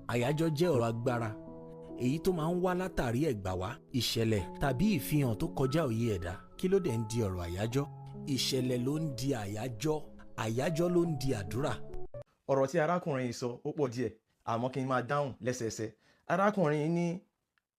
Àyájọ́ jẹ́ ọ̀rọ̀ agbára èyí tó máa ń wá látàrí ẹ̀gbà wá, ìṣẹ̀lẹ̀ tàbí ìfihàn tó kọjá òye ẹ̀dá. Kí ló dẹ̀ ń di ọ̀rọ̀ àyájọ́? Ìṣẹ̀lẹ̀ ló ń di àyájọ́, àyájọ́ ló ń di àdúrà. Ọ̀rọ̀ tí arákùnrin yìí sọ, ó pọ̀ díẹ̀, àmọ́ kí n máa dáhùn lẹ́sẹẹsẹ. Arákùnrin yìí ní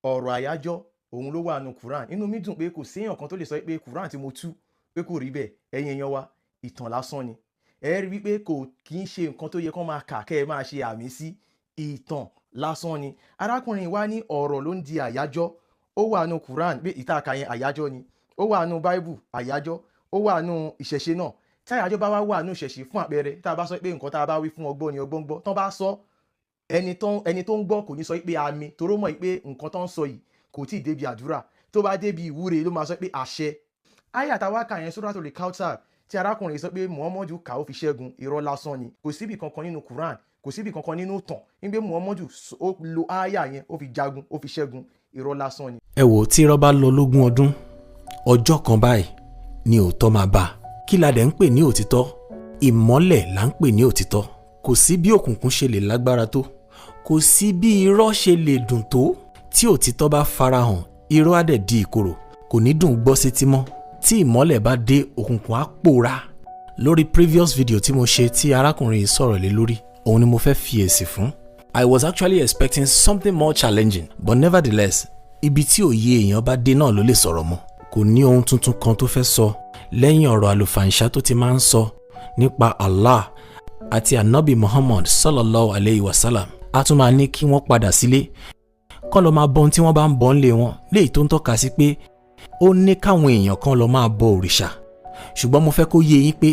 ọ̀rọ̀ àyájọ́ òun ló wà nù Quran. Inú mi dùn pé kò séèyàn kan tó lè sọ pé Quran tí mo tú pé kò rí bẹ́ẹ̀. Ẹ̀yin èèyàn wa, ìtàn lásán ni. Ẹ rí wípé kò kì í ṣe nǹkan tó yẹ kó máa kà kẹ́ ẹ máa ṣe àmì sí. Ìtàn lásán ni. Arákùnrin wa ní ọ̀rọ̀ ló ń di àyájọ́, ó wà nù Quran, pé ìtàkà yẹn àyájọ́ ni. Ó wà nù Bible, àyájọ́. Ó wà nù ìṣẹ̀ṣe náà. Tí àyájọ́ bá wá wà nù ìṣẹ̀ṣe, fún àpẹẹrẹ, tá a bá sọ pé nǹkan tá a bá wí fún ọgbọ́n ni ọgbọ́n gbọ́, tán bá sọ, ẹni tó ń gbọ́ kò ní sọ pé àmín, toró mọ̀ pé nǹkan tó ń sọ yìí kò tí ì débi àdúrà. Tó bá débi ìwúre ló máa sọ pé àṣẹ. Àyà táwa kà yẹn, Suratul Kautsar, tí arákùnrin sọ pé Muhammadu kà, ó fi ṣẹ́gun, irọ́ lásán ni. Kò síbi kankan nínú Quran, kò síbi kankan nínú tàn nígbà Muhammadu ó lo àyà yẹn, ó fi jagun, ó fi ṣẹ́gun. Irọ́ lásán ni. Ẹ wò, tí irọ́ bá lọ lógún ọdún, ọjọ́ kan báyìí ni òótọ́ máa bá. Kí la dẹ̀ ń pè ní òtítọ́? Ìmọ́lẹ̀ là ń pè ní òtítọ́. Kò sí bí òkùnkùn ṣe lè lágbára tó, kò sí bí irọ́ ṣe lè dùn tó, tí òtítọ́ bá farahàn, irọ́ á dẹ̀ di ìkorò, kò ní dùn gbọ́ sétí mọ́. Tí ìmọ́lẹ̀ bá dé, òkùnkùn á pòórá. Lórí previous video tí mo ṣe tí arákùnrin yìí sọ̀rọ̀ lé lórí, òun ni mo fẹ́ fi èsì fún. I was actually expecting something more challenging, but nevertheless, ibi tí òye èèyàn bá dé náà ló lè sọ̀rọ̀ mọ́. Kò ní ohun tuntun kan tó fẹ́ sọ lẹ́yìn ọ̀rọ̀ àlùfàǹṣá tó ti máa ń sọ nípa Allah àti Anabi Muhammad sallallahu alayhi wa sallam. A tún máa ní kí wọ́n padà sílé kọ́ lọ máa bọ ohun tí wọ́n bá ń bọ ńlé wọn, léyìí tó ń tọ́ka sí pé ó ní káwọn èèyàn kan lọ máa bọ òrìṣà. Ṣùgbọ́n mo fẹ́ kó yé yín pé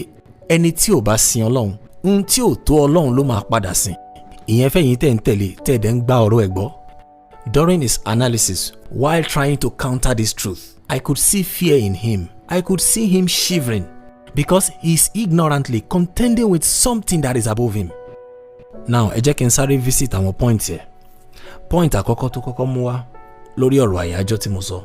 ẹni tí ò bá sin Ọlọ́run, ohun tí ò tó Ọlọ́run ló máa padà sìn. Ìyẹn fẹ̀yìn tẹ̀ ń tẹ̀lé tẹ̀ dẹ̀ ń gbá ọ̀rọ̀ ẹ̀ gbọ́. During his analysis, while trying to counter this truth, I could see fear in him. I could see him shivering because he is ignorantly contending with something that is above him. Now, ẹ jẹ́ kí n sáré visit àwọn point yẹn. Point àkọ́kọ́ tó kọ́kọ́ mú wá lórí ọ̀rọ̀ àyájọ́ tí mo sọ,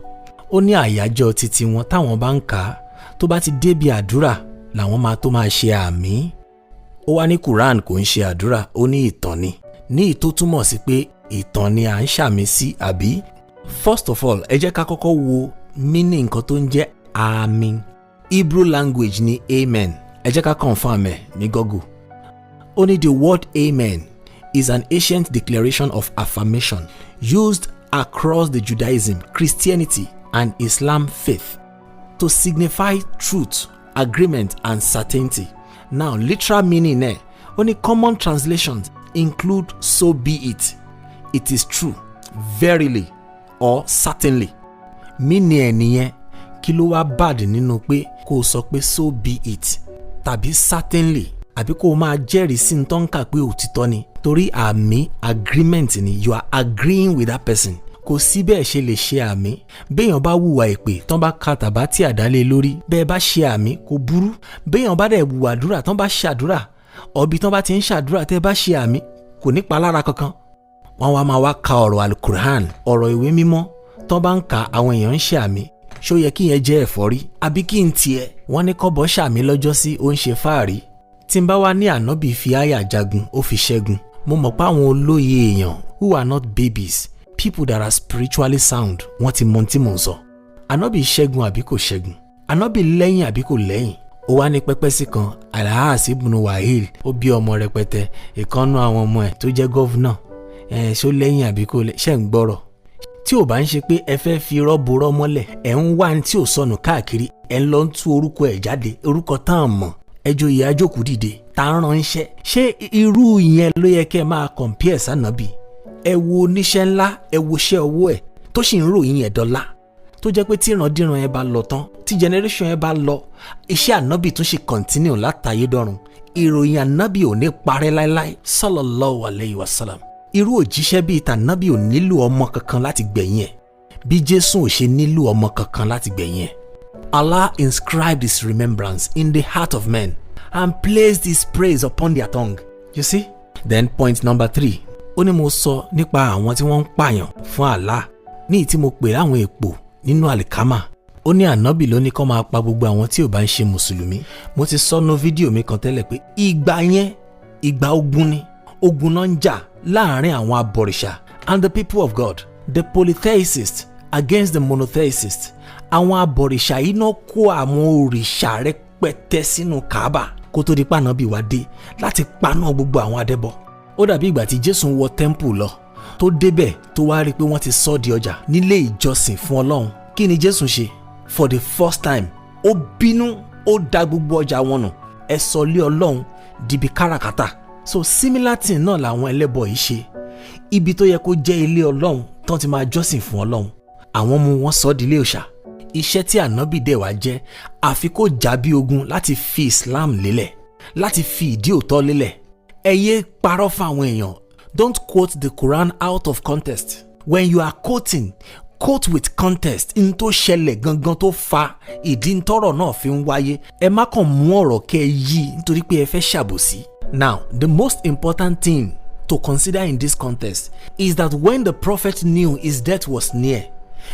ó ní àyájọ́ títí wọn, táwọn bá ń kà á, tó bá ti débi àdúrà làwọn máa tó máa ṣe àmín. Ó wá ní Quran kò ń ṣe àdúrà, ó ní ìtàn ni, ní ìtó túmọ̀ sí pé ìtàn ni à ń ṣàmì sí, àbí? First of all, ẹ jẹ́ ká kọ́kọ́ wo meaning nǹkan tó ń jẹ́ àmín. Hebrew language ni amen. Ẹ jẹ́ ká confirm ẹ̀ ní Google. Ó ní the word amen is an ancient declaration of affirmation used across the Judaism, Christianity and Islam faith to signify truth, agreement and certainty. Now, literal meaning ẹ̀, ó ní common translations include so be it, it is true, verily or certainly. Meaning ẹ̀ nìyẹn. Kí ló wá bad nínú pé kó o sọ pé so be it tàbí certainly, àbí kó o máa jẹ́rìí sí ní tó ń kà pé òtítọ́ ni? Torí àmín, agreement ni. You are agreeing with that person. Kò sí bẹ́ẹ̀ ṣe lè ṣe àmín. Béèyàn bá hùwà èpè, tán bá ka tàbá tí àdálé lórí, bẹ́ẹ̀ bá ṣe àmín, kò burú. Béèyàn bá dẹ̀ hùwà àdúrà, tán bá ṣàdúrà, ọ̀bí tán bá ti ń ṣàdúrà, tẹ́ bá ṣe àmín, kò ní palára kankan. Wọ́n wá máa wá ka ọ̀rọ̀ Alukur'an, ọ̀rọ̀ ìwé mímọ́, tán bá ń ka, àwọn èèyàn ń ṣe àmín. Ṣó yẹ kí yẹn jẹ́ ẹ̀fọ́rí, àbí kí n tiẹ̀? Wọ́n ní kọ́bọ̀ ṣàmín lọ́jọ́ sí, ó ń ṣe fáàrí. Tí n bá wá ní Ànábì fi àyà jagun, ó fi ṣẹ́gun, mo mọ̀ pé àwọn olóye èèyàn who are not babies, people that are spiritually sound, wọ́n ti mọ ohun tí mò ń sọ. Ànábì ṣẹ́gun àbí kò ṣẹ́gun? Ànábì lẹ́yìn àbí kò lẹ́yìn? Ó wá ní pẹ́pẹ́ sí kan, Alhas ibn Wahil, ó bí ọmọ rẹpẹtẹ, ìkànnú àwọn ọmọ ẹ̀ tó jẹ́ governor ẹ̀, ṣó lẹ́yìn àbí kò lẹ́? Ṣẹ́ ń gbọ́rọ̀? Tí ò bá ń ṣe pé ẹ fẹ́ fi irọ́ borọ́ mọ́lẹ̀, ẹ̀ ń wá ní tí ò sọnù káàkiri, ẹ̀ ń lọ ń tú orúkọ ẹ̀ jáde, orúkọ tán mọ̀, ẹjọ́ ìyá ajókòó dìde tá ń ránṣẹ́. Ṣé irú ìyẹn ló yẹ kẹ́ ẹ máa compare sànàbì? Ẹ wo oníṣẹ́ ńlá, ẹ wo iṣẹ́ ọwọ́ ẹ̀ tó sì ń ròyìn ẹ̀ dọ́là, tó jẹ́ pé tí ìrandíran ẹ bá lọ tán, tí generation ẹ bá lọ, iṣẹ́ Ànábì tún ṣe continue látàyé dọ́run. Ìròyìn Ànábì ò ní parẹ́ láéláé, sallallahu alayhi wa sallam. Irú òjíṣẹ́ bíi tànábì ò nílò ọmọ kankan láti gbẹ̀yìn ẹ̀, bí Jésù ò ṣe nílò ọmọ kankan láti gbẹ̀yìn ẹ̀. Allah inscribed his remembrance in the heart of men and placed his praise upon their tongue. You see? Then point number three, ó ní mo sọ nípa àwọn tí wọ́n ń pààyàn fún Allah, ní ìtí mo pè láwọn èpò nínú àlìkámà. Ó ní Ànábì ló ní kó máa pa gbogbo àwọn tí ò bá ń ṣe mùsùlùmí. Mo ti sọnù fídíò mi kan tẹ́lẹ̀ pé ìgbà yẹn, ìgbà ogun ni, ogun náà ń jà. Láàárín àwọn abọ̀rìṣà and the people of God, the polytheists against the monotheists. Àwọn abọ̀rìṣà yìí náà kó àwọn òrìṣà rẹpẹtẹ sínú Kaaba kó tó di pé Ànábì wá dé láti paná gbogbo àwọn adẹ́bọ. Ó dàbí ìgbà tí Jésù ń wọ temple lọ, tó débẹ̀, tó wá rí i pé wọ́n ti sọ́ di ọjà nílé ìjọsìn fún Ọlọ́run. Kí ni Jésù ṣe? For the first time, ó bínú, ó da gbogbo ọjà wọn nù. Ẹ sọ lé Ọlọ́run dìbí káràkátà. So similar thing náà làwọn ẹlẹ́bọ yìí ṣe. Ibi tó yẹ kó jẹ́ ilé Ọlọ́run tán ti máa jọ́sìn fún Ọlọ́run, àwọn mú wọn sọ di ilé òòṣà. Iṣẹ́ tí Ànábì dẹ̀ wá jẹ́, àfi kó jà bí ogun láti fi Islam lélẹ̀, láti fi ìdí òótọ́ lélẹ̀. Ẹ yé parọ́ fún àwọn èèyàn. Don't quote the Quran out of context. When you are quoting, quote with context. N tó ṣẹlẹ̀ gangan tó fa ìdí ntọ́rọ̀ náà fi ń wáyé. Ẹ má kàn mú ọ̀rọ̀ kẹ́ ẹ yí nítorí pé ẹ fẹ́ ṣàbòsí. Now, the most important thing to consider in this context is that when the Prophet knew his death was near,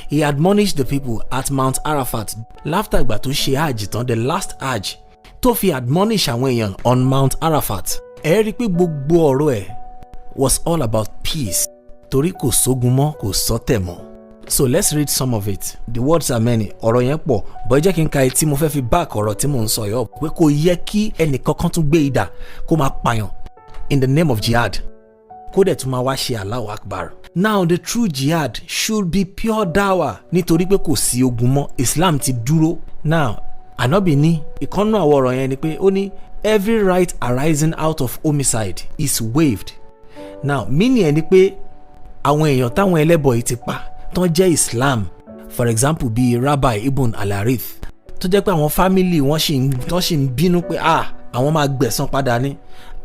he admonished the people at Mount Arafat. After ìgbà tó ṣe Hajj tán, the last Hajj, tó fi admonish àwọn èèyàn on Mount Arafat, ẹ rí i pé gbogbo ọ̀rọ̀ ẹ̀ was all about peace, torí kò sógun mọ́, kò sọ́tẹ̀ mọ́. So let's read some of it. The words are many, ọ̀rọ̀ yẹn pọ̀, bọ́ ẹ jẹ́ kí n ka etí mo fẹ́ fi back ọ̀rọ̀ tí mò ń sọ yọ pé kò yẹ kí ẹnìkankan tún gbé idà kó máa pààyàn in the name of jihad, kó dẹ̀ tún máa wá ṣe Allahu Akbar. Now, the true jihad should be pure dawa, nítorí pé kò sí ogun mọ́, Islam ti dúró. Now, Ànábì ní ìkànnù àwọn ọ̀rọ̀ yẹn ni pé ó ní every right arising out of homicide is waived. Now, meaning ẹ̀ ni pé àwọn èèyàn táwọn ẹlẹ́bọ yìí ti pa tán jẹ́ Islam, for example bíi Rabbi Ibn Al-Harith, tó jẹ́ pé àwọn family wọn sì ń tán sì ń bínú pé ah, àwọn máa gbẹ̀san padà ní,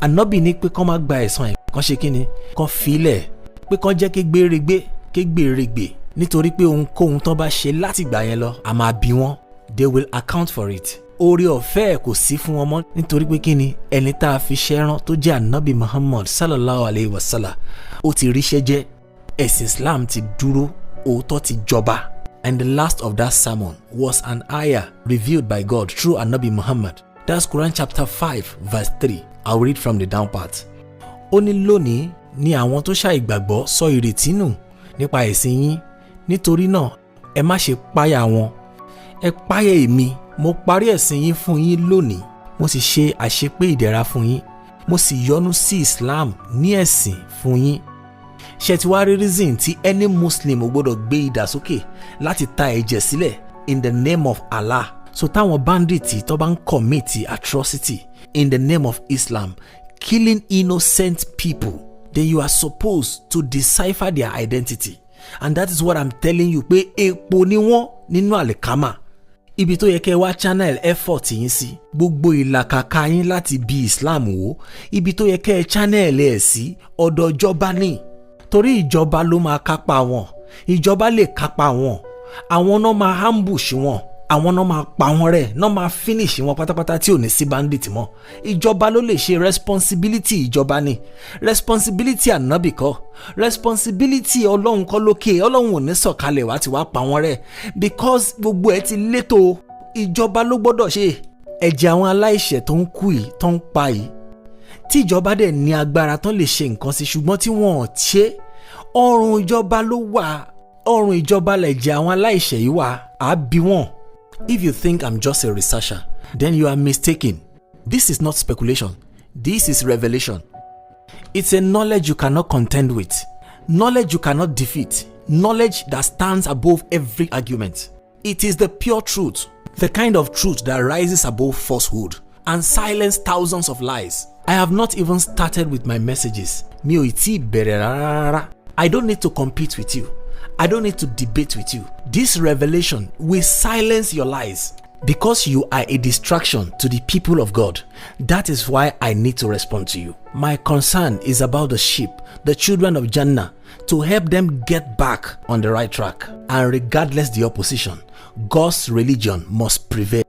Ànábì ní pé kán má gba ẹ̀san ẹ̀, kán ṣe kíni, kán filẹ̀, pé kán jẹ́ kégbéregbé kégbéregbè, nítorí pé ohunkóhun tán bá ṣe láti ìgbà yẹn lọ, a máa bí wọn, they will account for it. Oore ọ̀fẹ́ ẹ̀ kò sí fún wọn mọ́, nítorí pé kíni, ẹni tá a fi ṣẹ́rán tó jẹ́ Ànábì Muhammad sallallahu alayhi wa sallam, ó ti ríṣẹ́ jẹ́. Ẹ̀sìn Islam ti dúró, òótọ́ ti jọba. And the last of that sermon was an ayah revealed by God through Anabi Muhammad. That's Quran chapter 5 verse 3. I'll read from the down part. Ó ní lónìí ni àwọn tó ṣàìgbàgbọ́ sọ ìrètí nù nípa ẹ̀sìn yín. Nítorí náà, ẹ má ṣe páyà wọn, ẹ páyà èmi. Mo parí ẹ̀sìn yín fún yín lónìí, mo sì ṣe àṣepé ìdẹ̀ra fún yín, mo sì yọ́nú sí Islam ní ẹ̀sìn fún yín. Ṣe ti wá rí reason tí any Muslim ò gbọ́dọ̀ gbé idà sókè láti ta ẹ̀jẹ̀ sílẹ̀ in the name of Allah? So táwọn bandits tó bá ń commit atrocity in the name of Islam, killing innocent people, then you are supposed to decipher their identity, and that is what I'm telling you, pé epo ni wọ́n nínú àlìkámà. Ibi tó yẹ kẹ́ wá channel effort yín sí, gbogbo ìlàkàkà yín láti bí Islam wò, ibi tó yẹ kẹ́ channel ẹ̀ sí, ọ̀dọ̀ ìjọba ní, torí ìjọba ló máa kápá wọn. Ìjọba lè kápá wọn. Àwọn náà máa ambush wọn, àwọn náà máa pa wọn rẹ́, náà máa finish wọn pátápátá tí ò ní sí bandit mọ́. Ìjọba ló lè ṣe. Responsibility ìjọba ni, responsibility Ànábì kọ́, responsibility Ọlọ́run kọ́ lókè. Ọlọ́run ò ní sọ̀kalẹ̀ wá ti wá pa wọn rẹ́, because gbogbo ẹ̀ ti létò. Ìjọba ló gbọ́dọ̀ ṣe. Ẹ̀jẹ̀ àwọn aláìṣẹ̀ tó ń kú yìí, tó ń pa yìí, tí ìjọba dẹ̀ ní agbára tán lè ṣe nǹkan sí, ṣùgbọ́n tí wọ́n ò ṣe, ọrùn ìjọba ló wà. Ọrùn ìjọba lẹ̀jẹ̀ àwọn aláìṣẹ̀ yìí wà á bí wọ́n. If you think I'm just a researcher, then you are mistaken. This is not speculation. This is revelation. It's a knowledge you cannot contend with, knowledge you cannot defeat, knowledge that stands above every argument. It is the pure truth, the kind of truth that rises above falsehood and silence thousands of lies. I have not even started with my messages. Mi ò tí ì bẹ̀rẹ̀ rárá. I don't need to compete with you. I don't need to debate with you. This revelation will silence your lies because you are a distraction to the people of God. That is why I need to respond to you. My concern is about the sheep, the children of Jannah, to help them get back on the right track. And regardless the opposition, God's religion must prevail.